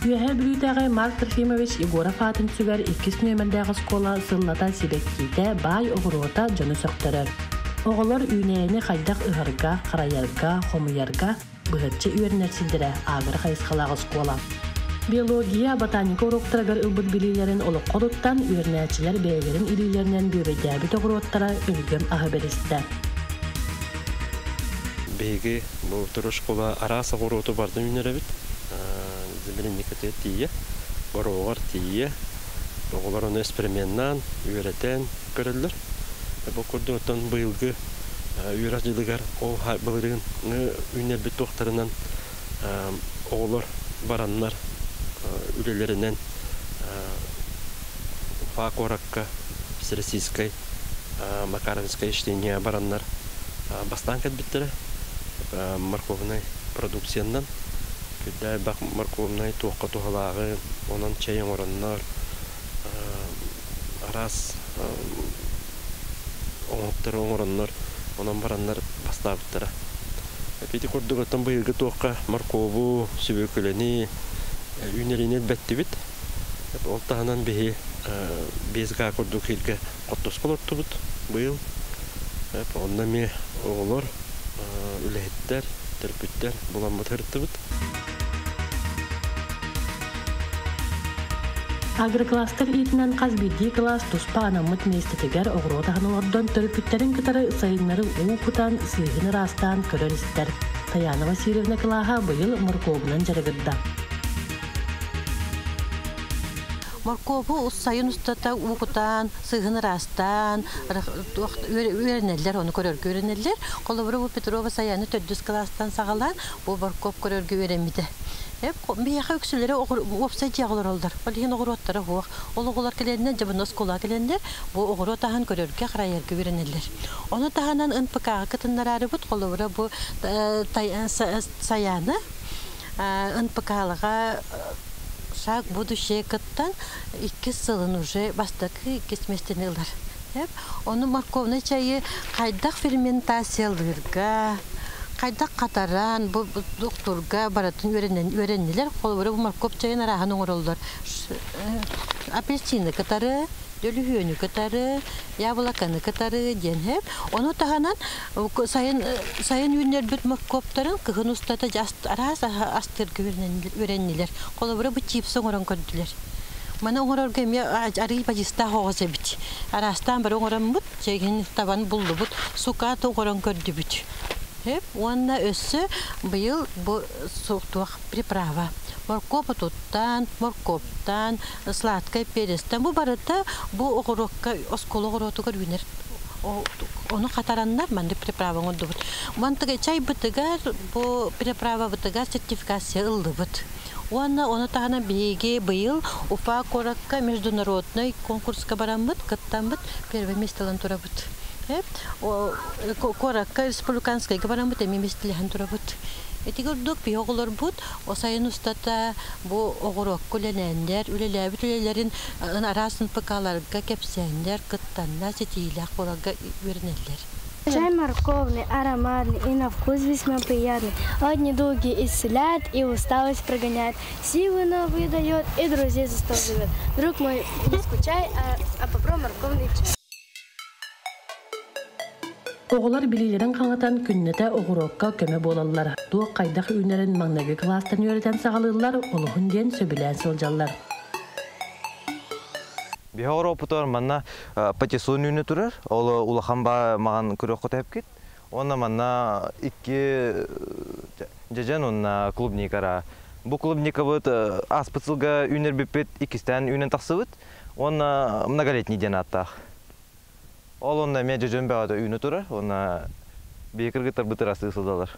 Үөһээ Бүлүүтээҕи Марк Трофимович Егоров аатын сүгэр иккис нүөмэрдээх оскуола сыллата сибэккиитэ, баай оҕуруота дьону сөхтөрөр. Оҕолор үүнээйини хайдах ыһарга, харайарга, хомуйарга быһаччы үөрэнэр сирдэрэ агро хайысхалаах оскуола. Биология, ботаника уруоктарыгар ылбыт билиилэрин олоххо туттан, үөрэнээччилэр бэйэлэрин илиилэринэн бүөбэйдээбит оҕуруоттара өлгөм аһы бэристэ. Биһиги бу школа араас оҕуруоту барытын үүнэрэбит. Земляникатыгар тиийэ, горуоҕар тиийэ, оҕолор ону эксперименнаан, үөрэтэн көрөллөр. Бу курдук оттон быйылгы үөрэх дьылыгар ол былырыын үүнэрбит туохтарынан оҕолор бараннар үлэлэринэн Уфа куоракка Всероссийскай Макаровскай чтение бараннар бастаан кэлбиттэрэ морковнай продукциянан күрдээ элбэх морковнай туохха туһалааҕын онон чэй оҥороннор араас оҥоһуктары оҥороннор онон бараннар бастаабыттара. Ити курдук оттон быйылгы туохха моркуобу, сүбүөкүлэни үүнэриини элбэттибит. Ол таһынан биһи 5 га курдук сиргэ хортуоска олортубут быйыл. Онно эмиэ оҕолор, үлэһиттэр, төрөппүттэр буламмыт сырыттыбыт. Агрокластер иитинэн хас биирдии кылаас туспа анаммыт миэстэтигэр оҕуруот аһын олордон төрөппүттэрин кытары сайыннары уу кутан, сыыһын ыраастаан көрөр-истэр. Таяна Васильевна кылааһа быйыл моркуобунан дьарыгырда. Моркуобу сайын устата уу кутан, сыыһын ыраастаан, үөрэнэллэр, ону көрөргө үөрэнэллэр. Холобура, бу Петрова Саяны төрдүс кылаастан саҕалаан, бу моркуоп көрөргө үөрэммитэ. Биһиэхэ үксүлэрэ уопсай дьиэҕэ олороллор. Ол иһин оҕуруоттара суох. Ол оҕолор кэлэннэр, дьэ буну оскуолаҕа кэлэннэр, бу оҕуруот аһын көрөргө, харайарга үөрэнэллэр. Ону таһынан НПК-ҕа кытыннараарыбыт, холобура, бу Саяны НПК-лаҕа «Шаг будущее» кыттан иккис сылын уже бастакы иккис миэстэни ылар. Ону морковный чайы хайдах ферментациялыырга, хайдах хатаран, бу докторга барытын үөрэннилэр. Холобура, бу морковь чайын арааһын оҥороллор. Апельсины кытары, дөлүһүөнү кытары, яблоканы кытары диэн һэп. Ону таһынан сайын сайын үүннэрбит моркуоптарын кыһын устата араас астырга үөрэннилэр. Холобура, бу чипсы оҥорон көрдүлэр. Маны оҥорорго эмиэ арыый бадьыыстаах оҕус эбит. Араастаан бары оҥороммут, чэгин табан буллубут, сукаат оҥорон көрдүбүт. Уонна өссө быйыл бу туох приправа. Моркуоп отуттан, моркуоптан, сладкай перецтэн бу барыта бу оҕуруокка оскуола оҕуруотугар үүнэр ону хатараннар маннык приправа оҥордубут. Мантыга чайбытыгар бу приправабытыгар сертификация ыллыбыт. Уонна ону таһынан биһиги быйыл Уфа куоракка международный конкурска бараммыт, кыттаммыт первое место ылан турабыт. Куоракка республиканскайга бараммыт эмиэ миэстэлэһэн турабыт. Ити курдук биһи оҕолорбут сайын устата бу оҕуруокка үлэлээннэр, үлэлээбит үлэлэрин араас НПК-ларга кэпсээннэр, кыттаннар, ситиилээх буоларга үөрэнэллэр. Чай морковный, ароматный и на вкус весьма приятный. От недуги исцеляет и усталость прогоняет. Силы новые дает и друзей за стол зовет. Друг мой, не скучай, а попробуй морковный чай. Оҕолор билиилэрин хаҥатан күннэтэ оҕуруокка көмө буолаллар. Туох хайдах үүнэрин маҥнайгы кылаастан үөрэтэн саҕалыыллар, олуһун диэн сөбүлээн сылдьаллар. Биһи оҕуруоппутугар манна патиссон үүнэ турар. Ол улахан ба маҕан күрүөххэ тэпкит. Уонна манна икки дьэдьэн уонна клубникара. Бу клубникабыт ааспыт сылга үүнэрбиппит иккистээн үүнэн тахсыбыт. Уонна многолетний диэн ааттаах. Ол онно эмиэ дьэдьэн бөҕөтө үүнэ турар. Уонна биһи кыргыттарбыт ырастыы сылдьаллар.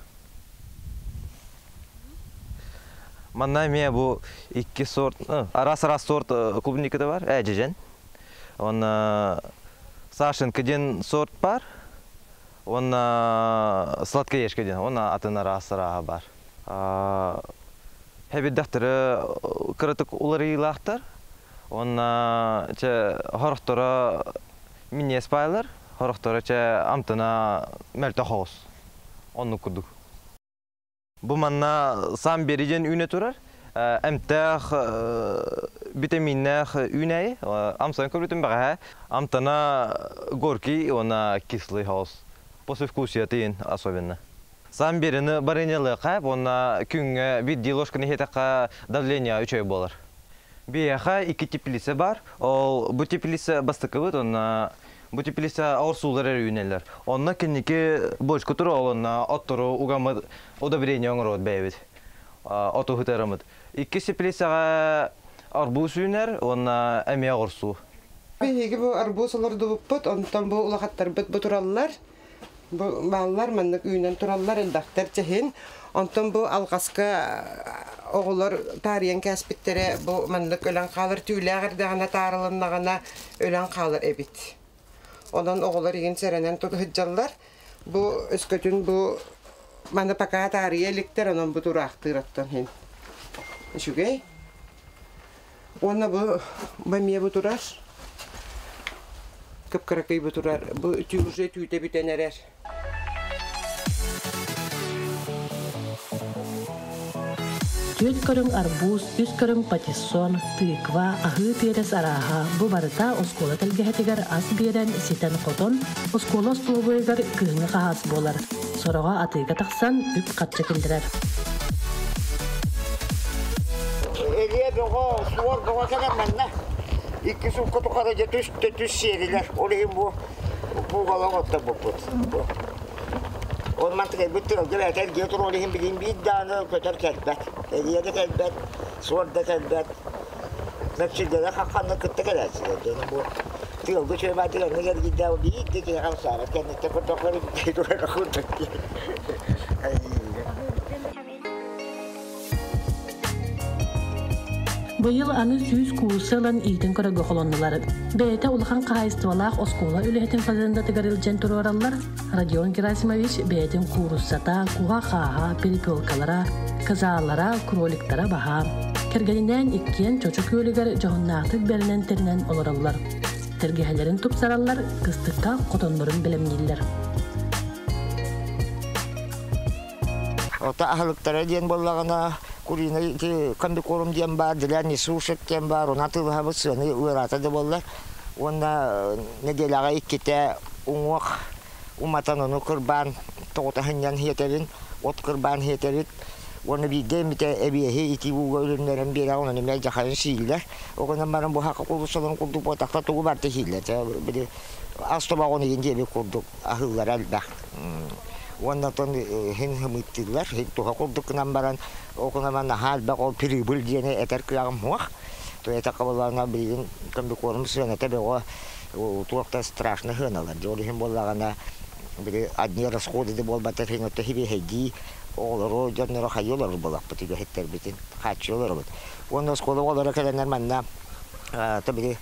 Манна эмиэ бу икки сорт, араас-араас сорт клубниката бар, дьэдьэн. Уонна Сашенька диэн сорт бар. Уонна сладкоежка диэн, уонна атын араас арааһа бар. Хэбирдэхтэрэ кыратык уларыйыылаахтар. Уонна чэ хорохторо минньиэс баайлар, хорохторо чэ амтана мөлтөх оҕус. Оннук курдук. Бу манна сам бери диэн үүнэ турар. Эмтээх витаминнээх үүнээйи. Амсан көрбүтүм бэҕэһээ. Амтана горький уонна кислый хаос. Послевкусие особенно. Сам берини барынялыка, уонна күҥҥэ биирдии ложканы иһиэтэххэ давление үчүгэй буолар. Биһиэхэ икки теплица бар. Ол бу теплица бастакыбыт, онно бу теплица оҕурсуулар эрэ үүнэллэр. Онно кэнники бочка туруо, ол онно оттору угаммыт удобрение оҥоробут бэйэбит. Оту ыһытарымыт. Иккис теплицаҕа арбуз үүнэр уонна эмиэ оҕурсуу. Биһиги бу арбуз олордубуппут, онтон бу улахаттарбыт бу тураллар. Бу бааллар маннык үүнэн тураллар элбэхтэр чэһин. Онтон бу алҕаска оҕолор таарыйан кээспиттэрэ бу маннык өлөн хаалар түүлээх эрдэҕинэ таарылыннаҕына өлөн хаалар эбит. Онон оҕолор игин сэрэнэн сылдьаллар. Бу өскөтүн бу маны пока таарыйа иликтэр, онон бу тураахтыыр оттон иһин. Үчүгэй. Уонна бу эмиэ бу турар. Кып-кыракый бу турар. Бу уже түүтэ бүтэн эрэр. Түөрт көрүҥ арбуз, үс көрүҥ патиссон, тыква, аһыы перец арааһа бу барыта оскуола тэлгэһэтигэр ас биэрэн, ситэн-хотон, оскуола остолобуойугар кыһыҥҥы хаһаас буолар. Сороҕо атыыга тахсан үп-харчы киллэрэр. Элиэ бөҕө, суор бөҕө кэлэн манна. Икки суукка тухары дьэ түс түс сиэрилэр. Ол иһин бу буугалаах оттор буппут. Ол мантыкайбыт тыалга бэйэтэ эргийэ туруор иһин билигин биир даҕаны көтөр кэлбэт. Элиэ да кэлбэт, суор да кэлбэт. Мөксүлгэлэр хахханна кытта кэлээччилэр. Дьону бу тыалга үчүгэй баатык аннык эргийдээ биир да киһи хамсаабат кэнниттэн көрдөххө турар курдук. Быйыл аны 100 куурусса ылан иитэн көрөргө холоннулар. Бэйэтэ улахан хаһаайыстыбалаах оскуола үлэһитин фазендатыгар илдьэн туруораллар. Родион Герасимович бэйэтин кууруссата, куһа-хааһа, перепелкалара, козалара, кроликтара баһаам. Кэргэнинээн иккиэн Чочу күөлүгэр дьоһуннаахтык бэринэн-тэринэн олороллор. Тэлгэһэлэрин тупсараллар, кыстыкка хотоннорун бэлэмнииллэр. Ото аһылыктара диэн буоллаҕына, куриный ити комбикорм диэн баар, для несушек диэн баар, онон атыылаһабыт сыаны ыараата да буоллар. Уонна нэдиэлэҕэ иккитэ уҥуох уматан ону кырбаан тоҕута сынньан сиэтэбин, от кырбаан сиэтэбит. Уонна биирдэ эмитэ эбиэһи итии ууга үлүннэрэн биэрэҕин, ону эмиэ дьахайын сииллэр. Ол гынан баран бу хака кууруссаларын курдук буотахта тугу барыта сииллэр. Били ас тобоҕун иһин диэбит курдук аһыыллара элбэх. Уонна оттон иһин хымыыттыыллар, иһин туһа курдук гынан баран, ол гынан наһаа элбэх ол прибыль диэни этэр кыаҕым суох. То этэ кабыллаана билигин комбикорм сыаната бөҕө туох да страшно сыаналар. Ол иһин буоллаҕына били одни расходы да буолбатар иһин отто хибиэһэйдии оҕолору дьонноро хайыы олорор буоллахпыт үгэһиттэрбитин хааччыы олоробут. Уонна оскуола оҕолоро кэлэннэр манна то били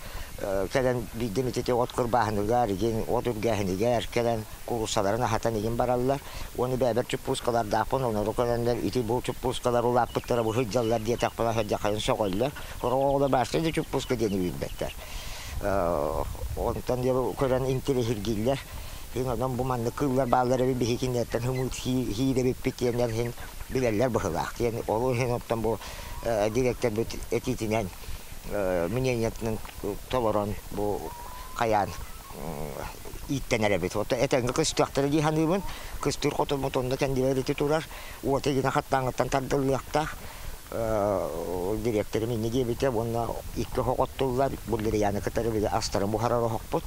кэлэн биирдэ эмитэ от кырбааһыныгар игин от үргээһинигэр кэлэн кууруссаларын аһатан игин бараллар. Уонна бэйэбэр чуппуускалардаахпын онору көрөннөр ити бу чуппуускалар улааппыттара бу сылдьаллар диэтэхпинэ сылдьахайын сөҕөллөр. Сорох оҕолор баастай да чуппууска диэни билбэттэр. Онтон көрөн интэриэһиргииллэр. Иһин онон бу маннык кыыллар бааллар эбит биһи кинилэртэн хымыыт хиирэбиппит диэннэр иһин билэллэр быһыылаах диэн ол иһин оттон бу директорбыт этиитинэн мнениетынан толорон бу хайаан ииттэн эрэбит. Ото этэҥҥэ кыстыахтара дии саныыбын. Кыстыыр хотоммут онно кэннибэр ити турар. Уота гына хаттааҥҥыттан тардыллыахтаах. Директорым инньэ диэбитэ уонна икки оһох оттуллар. Буллерияны кытары били астарын буһарар оһохпут.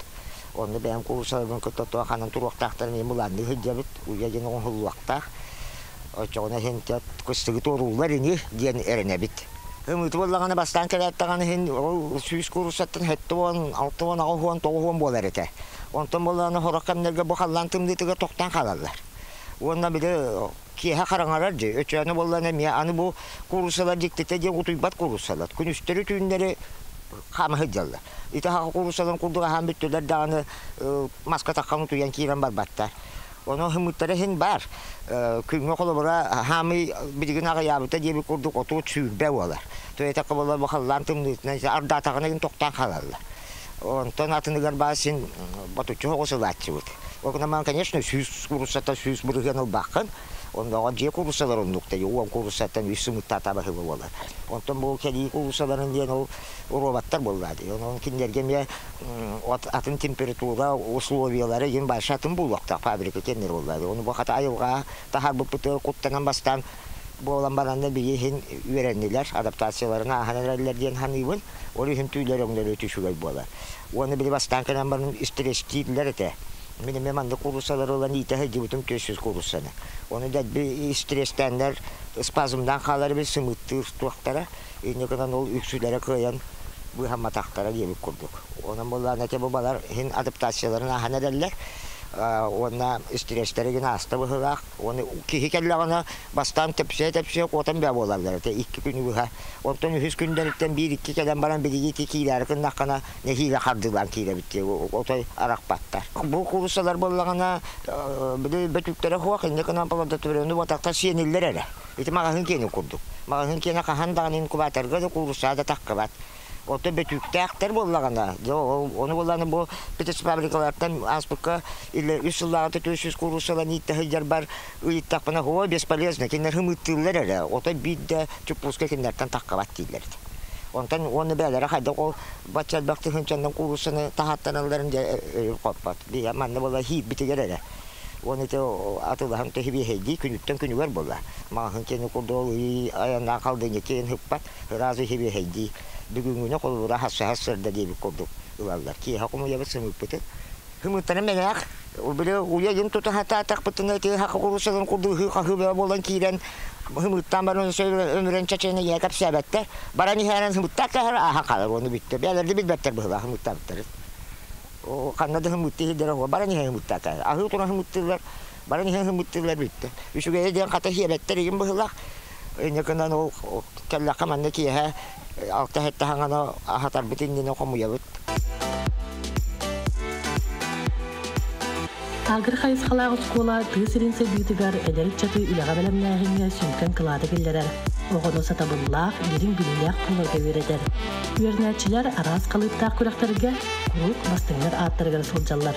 Онно бэйэм куурусаларбын кытта туох ханан туруохтаахтарын иһин былаанныы сылдьабыт. Уйа диэн оҥоһуллуохтаах. Оччоҕуна иһин кыстыгы туорууллар ини диэн эрэнэбит. Ымыыты буоллаҕына бастаан кэлээттэҕин иһин ол 100 кууруссаттан 70, 60, 80, 90 буолар этэ. Онтон буоллаҕына сорох кэмнэргэ бу халлаан тымныытыгар тохтоон хаалаллар. Уонна били киэһэ хараҥарар дии. Өчөөнө буоллаҕына эмиэ аны бу кууруссалар дьиктитэ диэн утуйбат кууруссалар. Күнүстэри түүннэри хаама сылдьаллар. Ити хаха кууруссаларын курдук аһаан бүттүлэр даҕаны маска таххан утуйан киирэн барбаттар. Ону хымыттара иһин баар. Күҥҥэ холобура хаамый билигин аҕыйаабыта диэбит курдук отут 20 буолар. То этэ буолар бу халлаан тымныытынан ардаатаҕына иһин тохтоон хаалаллар. Онтон атыныгар баар син ботуччу соҕус ылааччыбыт. Ол гынан баран, конечно, 100 кууруссата 100 бырыһыан ылбаккын. Онноҕо дьиэ куурусалар оннуктар, уон кууруссаттан үс сымыттаата баһыыба буолар. Онтон бу кэлии кууруссаларын диэн ол роботтар буолла дии. Онон кинилэргэ эмиэ атын температура, условиялары игин больше атын буолуохтаах фабрика кэннэр буолла дии. Ону бу хата айылҕа таһаарбыппытыгар куттанан бастаан буолан баранна биһи иһин үөрэннилэр, адаптацияларын ааһан эрэллэр диэн саныыбын. Ол иһин түүлэр өҥнөрө үчүгэй буолар. Уонна били бастаан кэлэн баран истресстииллэр этэ. Мин эмиэ маннык кууруссалары ылан иитэ сылдьыбытым 400 кууруссаны. Ону дэлби истрестээннэр спазмнаан хаалар эбит сымыыттыыр туохтара. Инньэ гынан ол үксүлэрэ кыайан быыһамматахтара диэбит курдук. Онон буоллаҕына ити бу балар иһин адаптацияларын ааһан эрэллэр. Уонна истресстэрэ гин ааста быһыылаах. Уонна киһи кэллэҕинэ бастаан тэпсиэ-тэпсиэ куотан бээ буолаллар этэ икки күнү быһа. Онтон үһүс күндэриттэн биир-икки кэлэн баран билиги ити киирээри гыннаххына нэһиилэ хардыылаан киирэбит дии отой арахпаттар. Бу кууруссалар буоллаҕына били бөтүктэрэ суох инньэ гынан плодотворенный буотахтар сиэниллэр эрэ. Ити маҕаһыын киэнин курдук. Маҕаһыын киэнэ хаһан даҕаны инкубаторга да куурусса да таххыбат. Оттон бөтүүктээхтэр буоллаҕына, ону буоллаҕына бу птицефабрикалартан ааспыкка үс сыллааҕыта 400 кууруссалан ииттэ сылдьарбар ыйыттахпына, оо, бесполезно, кинилэр хымыыттыыллар эрэ, отой биир да чуппууска кинилэртэн таххабат дииллэр этэ. Онтон уонна бэйэлэрэ хайдах ол бачча элбэх тыһыынчаннан кууруссаны таһааттаналларын дьэ өйүм хоппот. Биһиэхэ манна буола иһиирбитигэр эрэ. Уонна ити атыылаһан тэһибиэһэйдии күнүттэн күнүгэр буолла. Маҕаһыын киэнэ курдук ол ый айаннаан халдыынньа киэн ыппат, ыраас иһибиэһэйдии. Бүгүҥҥүнү холобура хасыһа сырда диэбит курдук ылаллар. Киэһэ хомуйабыт сымыыппытын. Сымыыттарын мэнээх били уйа дьин тута сатаатахпытына ити хака куруусаларын курдук ыһыы-хаһыы бөҕө буолан киирэн сымыыттаан баран өмүрэн чачайан ийэ кэпсээбэттэр. Баран иһэрэн сымыыттаах кэһэр ааһан хаалар уонна бүттэ. Бэйэлэрэ да билбэттэр быһыылаах сымыыттаабыттарын. Ханна да сымыыттыы сылдьар оҕо баран иһэн сымыыттаата. Аһыы туран сымыыттыыллар, баран иһэн сымыыттыыллар бүттэ. Үчүгэйэ диэн хата сиэбэттэр игин быһыылаах. Инньэ гынан ол кэллэххэ манна киэһэ алта-сэттэ хаҥана аһатарбыт иннинэ хомуйабыт. Агр хайысхалаах оскуола тыа сирин сайдыытыгар эдэр ыччаты үлэҕэ бэлэмнээһиҥҥэ сүҥкэн кылааты киллэрэр, оҕону сатабыллаах, дириҥ билиилээх буоларга үөрэтэр. Үөрэнээччилэр араас халыыптаах күрэхтэргэ куруук бастыҥнар ааттарыгар сылдьаллар.